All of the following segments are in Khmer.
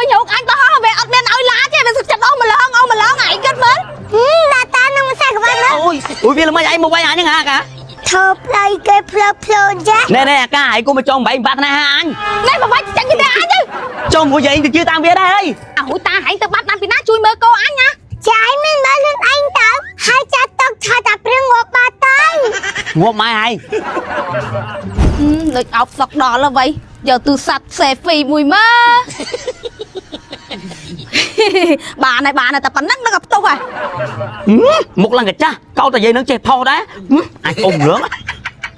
ញរូបអញទៅហោះវាអត់មានឲ្យឡាទេវាសុខចិត្តអស់ម្លងអស់ម្លងឯងគិតមើល តាតានឹងមិនសាក្បាលមើល អូយអូយវាល្មិចឯងមកវាយអញហ្នឹងហាកា ធ្វើផ្លៃគេផ្លើផ្លូនចា ណែណែអាកាឯងគូមកចង់បែងបាត់ណាហាអញ ណែមកវាយចាញ់គេទេអញទៅ ចង់មួយឯងទៅជឿតាមវាដែរហើយ អាហួយតាហែងទៅបាត់តាមពីណាជួយមើលកោអញណា ចាយមិនមើលខ្លួនឯងទៅហើយចាត់ទុកថាតាព្រៀងងាប់បាត់ទៅ ងាប់ម៉ែឯង ដូចអោបសក់ដល់ហើយវៃយកទូរស័ព្ទ selfie មួយមើលបានហើយបានហើយតែប៉ុណ្ណឹងនឹងក៏ផ្ទុះហើយ មុខឡើងកាចាស់កោតតែយាយនឹងចេះផុសដែរអញអ៊ំរឿង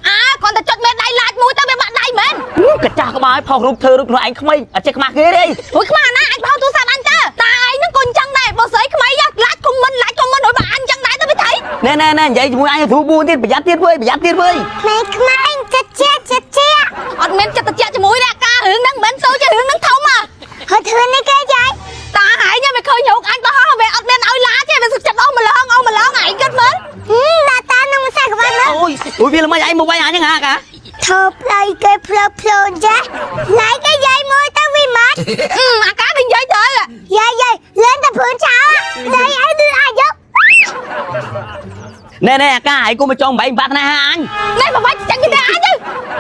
អើគ្រាន់តែចុចមេដៃឡាចមួយទៅវាបាក់ដៃមែន កាចាស់ក្បាលផុសរូបធ្វើរូបខ្លួនឯងក្មេងអត់ចេះខ្មាស់គេទេ រួយខ្មាស់ណាអញផោទូរស័ព្ទអញតើតាឯងហ្នឹងក៏អញ្ចឹងដែរបើស្រីក្មេងឡាចខុំមិនឡាចខុំមិនរួយបើអញអញ្ចឹងដែរទៅវាថៃ ណែណែណែនិយាយជាមួយអញធូបួនទៀតប្រយ័ត្នទៀតវើយប្រយ័ត្នទៀតវើយ ក្មេងក្មេងចិត្តជាចិត្តជា អត់មានចិត្តតិចជាមួយទេអាការរឿងហ្នឹងមិនមែនតូចទេរឿងហ្នឹងធំอ่ะ ហើយធ្វើនេះគេយាយ តាហែងវាឃើញរូបអញទៅហោះវាអត់មានឲ្យឡាទេវាសុខចិត្តអស់ម្លងអស់ម្លងឯងគិតមើល តាតានឹងមិនសាក្បាលមើល អូយអូយវាល្មិចឯងមកវាយអញហ្នឹងហាកា ធ្វើផ្លៃគេផ្លើផ្លូនចាឡៃគេយាយមួយទៅវាមក អាការវានិយាយទៅ យាយយាយលេងតែព្រួនចោលយាយឲ្យឌឺអាចយក ណែណែអាកាឯងគូមកចង់បែងបាត់ណាហាអញ ណែមកវាយចាញ់គេទេអញទៅ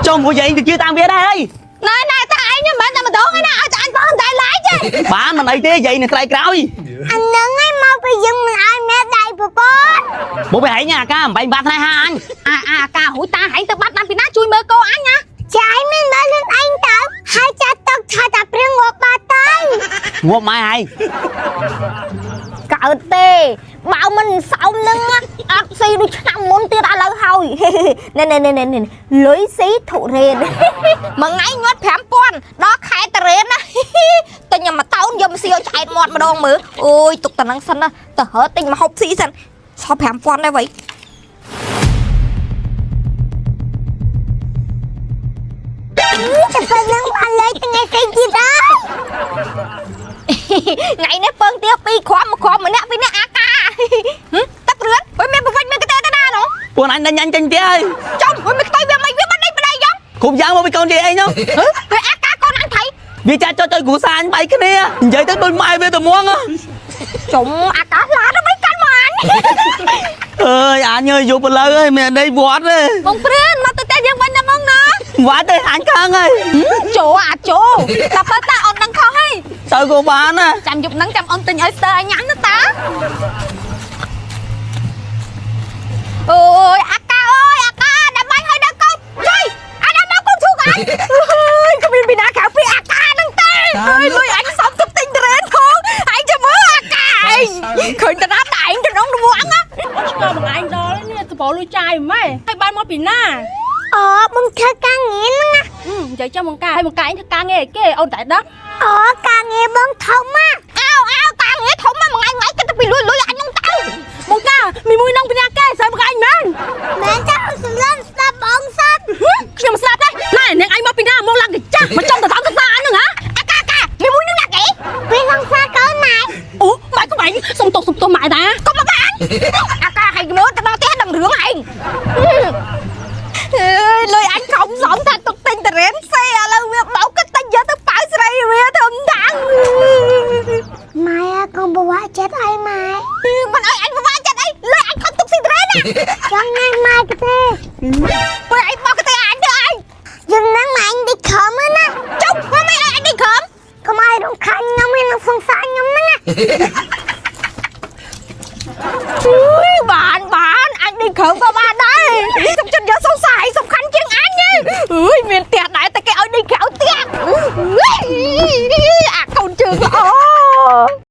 ចង់មួយឯងទៅជឿតាមវាដែរហើយ ណែណែតាឯងមិនមែនតែម្ដងឯណាឲ្យតែអញបងតែឡាយទេ បានមិនអីទេយាយនឹងស្រែកក្រោយ អានឹងឯងមកពីយើងមិនឲ្យម៉ែដៃប្រពន្ធ មកវិញឯងអាកាបែងបាត់ណាហាអញ អាអាការហួយតាហែងទៅបាត់តាមពីណាជួយមើលកោអញណា ចាយមិនមើលខ្លួនឯងទៅហើយចាត់ទុកថាតាព្រៀងងាប់បាត់ទៅ ងាប់ម៉ែឯង កើតទេបើមិនសោមនឹងអត់ស៊ីដូចឆ្នាំមុនទៀតឥឡូវហើយណែណែណែណែលុយស៊ីធុរេនមួយថ្ងៃញាត់5000ដល់ខែតរេនណាទិញមួយតោនយកមកស៊ីឲ្យឆ្អែតមាត់ម្ដងមើលអូយទុកតែនឹងសិនណាទៅហើទិញមកហូបស៊ីសិនសល់5000ដែរវ៉ៃ តែប៉ុណ្ណឹងបានលេខថ្ងៃគេទៀតហើយ ថ្ងៃនេះពើងទៀពីរគ្រាប់មួយគ្រាប់ម្នាក់ពីរនាក់អាកាទឹករឿនអុយមានប្រវិចមានកតេទៅណានោះ ពួកអញដេញអញចេញផ្ទះហើយ ចំអុយមានខ្ទុយវាមិនវាមិនដេញប្តីយ៉ាង គ្រប់យ៉ាងមកពីកូនយាយឯងនោះ វាអាកាកូនអញថៃ វាចាច់ចុចចុចគ្រូសាអញបែកគ្នានិយាយទៅដូចម៉ែវាទៅមួង ចំអាកាឡានមិនកាន់មកអញ អើយអញអើយយប់ឥឡូវអើយមានអីវត្តទេ បងព្រឿនមកទៅផ្ទះយើងវិញណាបងណា វត្តទេអញខឹងហើយ ចូលអាចូលតែពិតតាអូនដឹងខុសហើយ ទៅក៏បានណា ចាំយប់ហ្នឹងចាំអូនទិញឲ្យស្ទើឲ្យញ៉ាំណាតាអូយអាកាអើយអាកាដាក់បាញ់ឲ្យដល់កូនជួយអាដាក់មកកូនឈូកអញអើយគ្មានពីណាក្រៅពីអាកាហ្នឹងទេអើយលុយអញសំទុកទិញត្រេនផងឯងចាំមើលអាកាឯងឃើញតាណាតែឯងក្នុងរង្វង់ណា អូឆ្កល់បងឯងដល់នេះសបោលុយចាយម៉េចហើយបានមកពីណា អូបងធ្វើការងារហ្នឹងណា និយាយចុះបងកាហើយបងកាឯងធ្វើការងារអីគេអូនតែដឹង អូការងារបងធំណា អោអោការងារធំមកមួយថ្ងៃគិតតែពីលុយលុយអញនឹងទៅ បងកាមីមួយនងពីណាគេស្អីបងឯងមែន មែនចាសម្លឹងស្ដាប់បងសិន ខ្ញុំស្លាប់ដែរណែនាងឯងមកពីណាមកឡើងកាចាស់មកចង់ទៅថងកសាអញហ្នឹងហ៎ អាកាកាមីមួយនឹងណាគេ ពីសង្សារកូនណែ អូម៉ែកុំឯងសុំទោសសុំទោសម៉ែតា កុំមកបានអាកាឲ្យមើលទៅដល់ផ្ទះដឹងរឿងឯងអើយលុយអញខំសំថាទុកទិញតរេនសេឥឡូវវាបោកគិតតែយកទៅប៉ៅស្រីវាធំតាំង ម៉ែកុំពិបាកចិត្តអីម៉ែ មិនឲ្យអញពិបាកចិត្តអីលុយអញខំទុកស៊ីតរេនណា ចង់ណែម៉ែក៏ទេ ពេលឯងបោកទៅអញទៅអញ យើងហ្នឹងម៉ែអញដេកខំណា ចុះមិនឲ្យអញដេកខំ កុំឲ្យរំខានខ្ញុំឯនឹងសង្សារខ្ញុំហ្នឹងណា អើយបានបានអញដេកខំក៏បានដែរសុំចិត្តយកសង្សារឯងសំខាន់ជាងអញអើយមានផ្ទះ